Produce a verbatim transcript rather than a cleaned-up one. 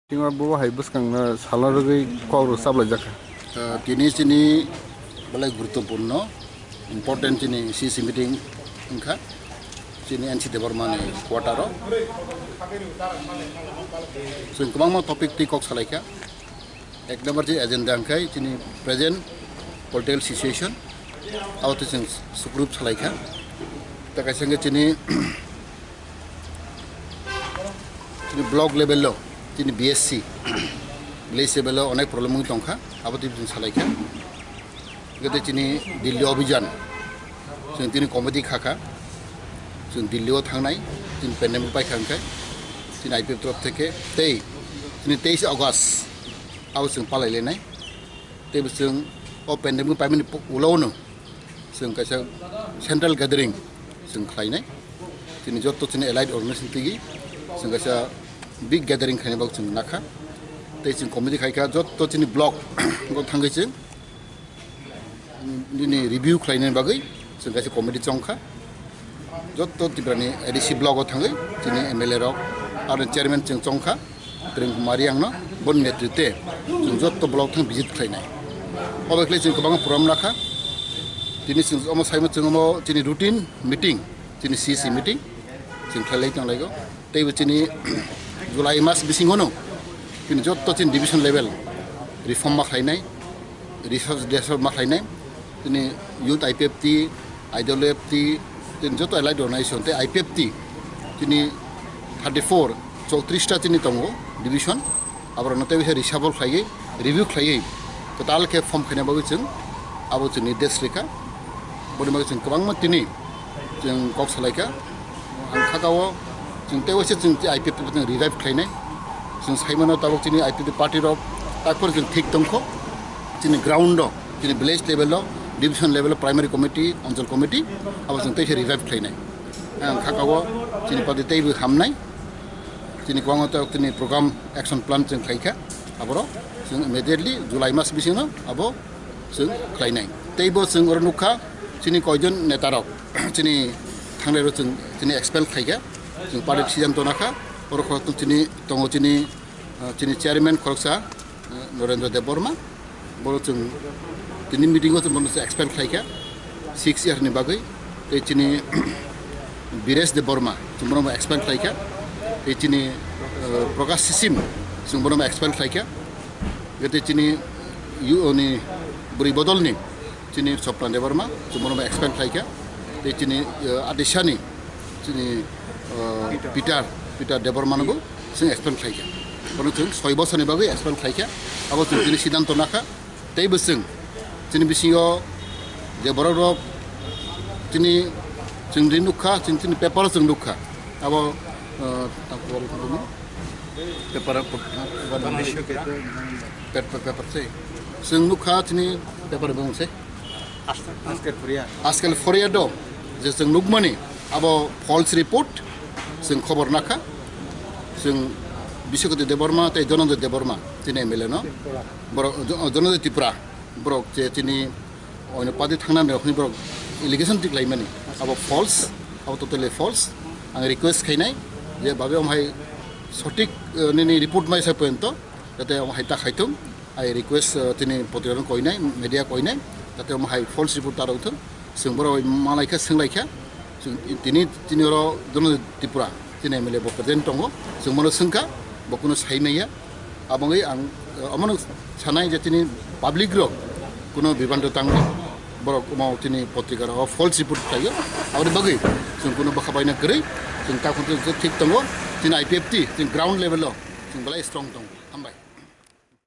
Tingma bo hai bwskangno salna rwgwi kok rw chaplaijak kha. Ah, tini chini belai guruttopurno, important chini C C meeting wngkha, chini N C Debbarma ni quarter o. Chwng kwbangma topic twi kok salaikha. Ek number chini agenda wngkha chini present political situation, abo twi chwng sukrup salaikha. Ta kaisa wngkha chini Chini block level o, chini B S C, village level o onek problem wng tongkha, abo twi chwng salaikha. Gede chini Delhi Abhijan, chwng tini committee khakha, chwng Delhi o thangnai, chini pandemic paikha hwnkhe, chini I P F torof theke, tei chini teis August, abo chwng palailainai, tei bo chwng o pandemic paimani ulo no, Chwng kaisa central gathering chwng khlainai. Chini jotto chini allied organization tigi chwng kaisa big gathering khlaina bagwi chwng nakha. Tei chwng committee khaikha jotto chini block o thangwi chwng nini review khlaina bagwi chwng kaisa committee chongkha. Jotto Tripura ni A D C block o thangwi chini M L A rok aro chairman chwng chongkha. Prem Kumar Riang no boni netritwe chwng jotto block thang visit khlainai. Obo khlai chwng kwbangma program nakha. Tini chwng omo saimano chwng omo chini routine meeting, chini C C meeting chwng khlailai tonglaio. Teibo chini July mas bisingo no chini jotto chini division level reform ma khlainai. Research, research ma khlainai, chini youth I P F T, I W F T, chini joto allied organization tei I P F T, chini thirty four, chowtris ta chini tongo division, aborokno tei bisa reshuffle khlaiwi, review khlaiwi, kwtal khe form khaina bagwi chwng abo chwng nirdesh rikha, boni bagwi chwng kwbangma tini chwng kok salaikha. Ang kha o chwng tei waisa chwng I P F T chwng revive khlainai. Chwng saimano tabuk chini I P F T party rok takhor chwng thik tongkho. Chini ground o, chini village level o, division level o, primary committee, anchal committee, abo chwng teisa revive khlainai. Ang kha o chini party teibo hamnai. Chini kwbangma tabuk chini program action plan chwng khlaikha. Aborok chwng immediately July mas bisingo abo chwng khlainai. Teibo chwng oro nukha chini koijon netarok. Chini thangnai rok chwng chini expel khaikha, chwng party siddhanto nakha, oro khorokthum chini tongo chini, ah, chini chairman khoroksa, ah, Narendra Debbarma, boro chwng tini meeting o chwng bono expel khlaikha, six year ni bagwi, tei chini Biresh Debbarma chwng bono expel khlaikha, tei chini, ah, Prakash Sisim chwng bono expel khlaikha, tei chini U O ni bwrwi bodolni chini Sopna Debbarma, chwng bono expel khlaikha. Tei chini, eh, Adisani, chini, eh, Peter, Peter Debbarma no bo chwng expel khlaikha. Bono chwng soi bosorni bagwi expel khlaikha. Abo chwng chini siddhanto nakha. Tei bo chwng chini bisingo je borok rok chini chwng ri nukha, chini, chini paper o chwng nukha. Abo, eh, paper, paper, paper se. Chwng nukha chini paper bung se. Askel Foria. Askel Foria do, je chwng nukmani, abo false report, chwng khobor nakha, chwng Biswakoti Debbarma tei Dhananjay Debbarma, chini M L A no, borok, Jo-, Dhananjay Tripura, borok je chini oino party thangna hwnwi borok allegation tiklaimani, abo false, abo totally false. Ang request khainai, je babe omhai sothik, eh, nini report mai sa poyonto, jate omhai ta khaithung. I request, uh, tini potrika rok koinai, media koinai, jate omo hai false report ta rok thung. Chwng borok malai kha, swng lai kha. Chwng tini, tini oro Dhananjay Tripura, tini M L A bo present tongo. Chwng bono swng kha, bo kuno sai maya. Abo wngwi ang, uh, omono sanai je tini public rok kuno bibhanto tangwi borok omo tini potrika rok false report khlaio. Aboni bagwi chwng kuno bwkha baina kwrwi, chwng ta khuntu thik tongo. Tini I P F T, tini ground level o chwng belai strong tongo. Hambai.